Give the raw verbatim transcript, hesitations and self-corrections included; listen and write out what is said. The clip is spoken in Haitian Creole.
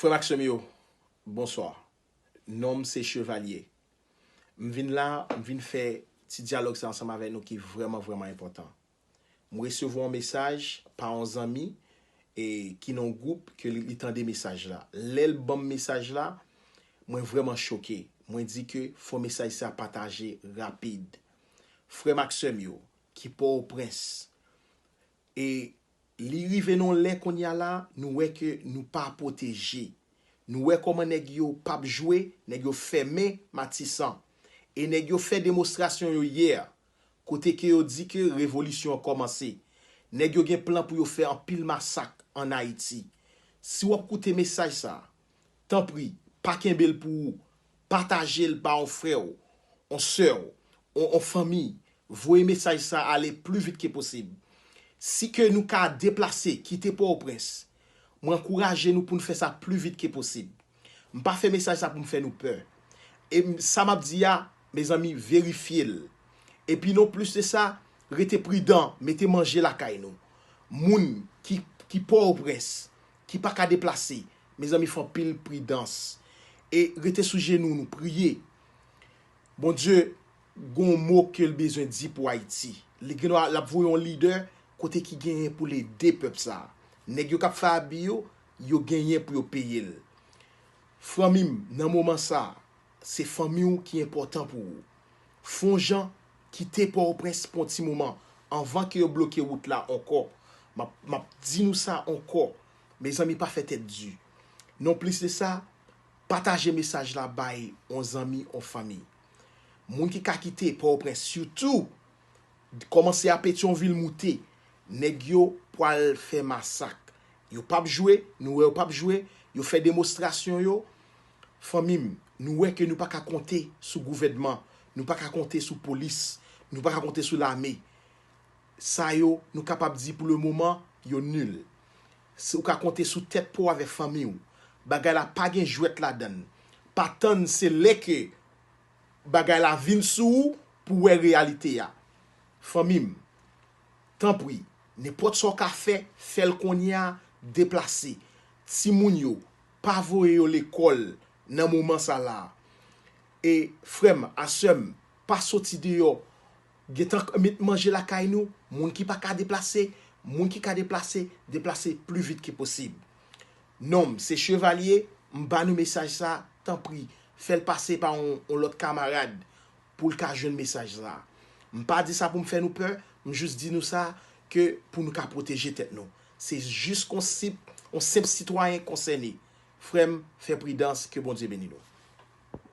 Frè m ak sè m yo, bonswa. Non m se Chevalier. M vin la, m vin fè ti dyalòg sa ansanm avèk nou ki vrèman, vrèman enpòtan. M resevwa yon mesaj pa yon zanmi e ki nan yon gwoup ke li, li tande mesaj la. Lè l ban m mesaj la, mwen vrèman choke. Mwen di ke fò mesaj sa pataje rapid. Frè m ak sè m yo, ki Pòtoprens, e li rive nan yon lè kounye a la, nou wè ke nou pa pwoteje. Nou wè kòman nèg yo p ap jwe, nèg yo fèmen Matisan. E nèg yo fè demonstrasyon yo yè, kote ke yo di ke revolisyon an kòmanse. Nèg yo gen plan pou yo fè anpil masak ann Ayiti. Si w ap koute mesaj sa, tanpri, pa kenbe l pou ou. Pataje l ba yon frè w, yon sè w, yon, yon fanmi. Voye mesaj sa ale pli vit ke posib. Si ke nou ka deplase, kite Pòtoprens, mwen ankouraje nou pou n fè sa pli vit ke posib. M pa fè mesaj sa pou m fè nou pè. E m- sa m ap di a, mezanmi, verifye l. Epi non plis de sa, rete pridan, mete manje lakay nou. Moun ki, ki Pòtoprens, ki pa ka deplase, mezanmi, fè anpil pridans. E rete sou jenou nou, priye. Bondye gon mo ke l bezwen di pou Ayiti. Li gen dwa l ap voye yon lidè kote ki genyen pou l ede pèp sa. Nèg yo k ap fè abi yo, yo genyen pou yo peye l. Fanmi m, nan moman sa, se fanmi w ki enpòtan pou ou. Fè yon jan kite Pòtoprens pou yon ti moman anvan ke yo bloke wout la ankò. M ap, m ap di nou sa ankò. Mezanmi, pa fè tèt di. Non plis de sa, pataje mesaj la bay yon zanmi, yon fanmi. Moun ki ka kite Pòtoprens, sitou kòmanse a Petyonvil moute, nèg yo pwal fè masak. Yo p ap jwe, nou wè yo p ap jwe, yo fè demonstrasyon yo. Fanmi m, nou wè ke nou pa ka konte sou gouvènman, nou pa ka konte sou polis, nou pa ka konte sou lame. Sa yo, nou kapab di pou le moman, yo nil. Si w ka konte sou tèt pa w avèk fanmi w, bagay la pa gen jwèt ladan l. Pa tann se lè ke bagay la vin sou ou pou w wè reyalite a. Fanmi m, tanpri, nenpòt sa w ka fè, fè l kounye a, deplase. Timoun yo, pa voye yo lekòl nan moman sa la. E frè m, a sè m, pa soti deyò. Gentan met manje lakay nou, moun ki pa ka deplase, moun ki ka deplase, deplase pli vit ke posib. Non m se Chevalier, m ba nou mesaj sa, tanpri, fè l pase pa yon, yon lòt kamarad pou l ka jwenn mesaj sa. M pa di sa pou m fè nou pè, m jis di nou sa ke pou nou ka pwoteje tèt nou. Se jis konsip, yon senp sitwayen konsène. Frè m, fè pridans, ke Bondye beni nou.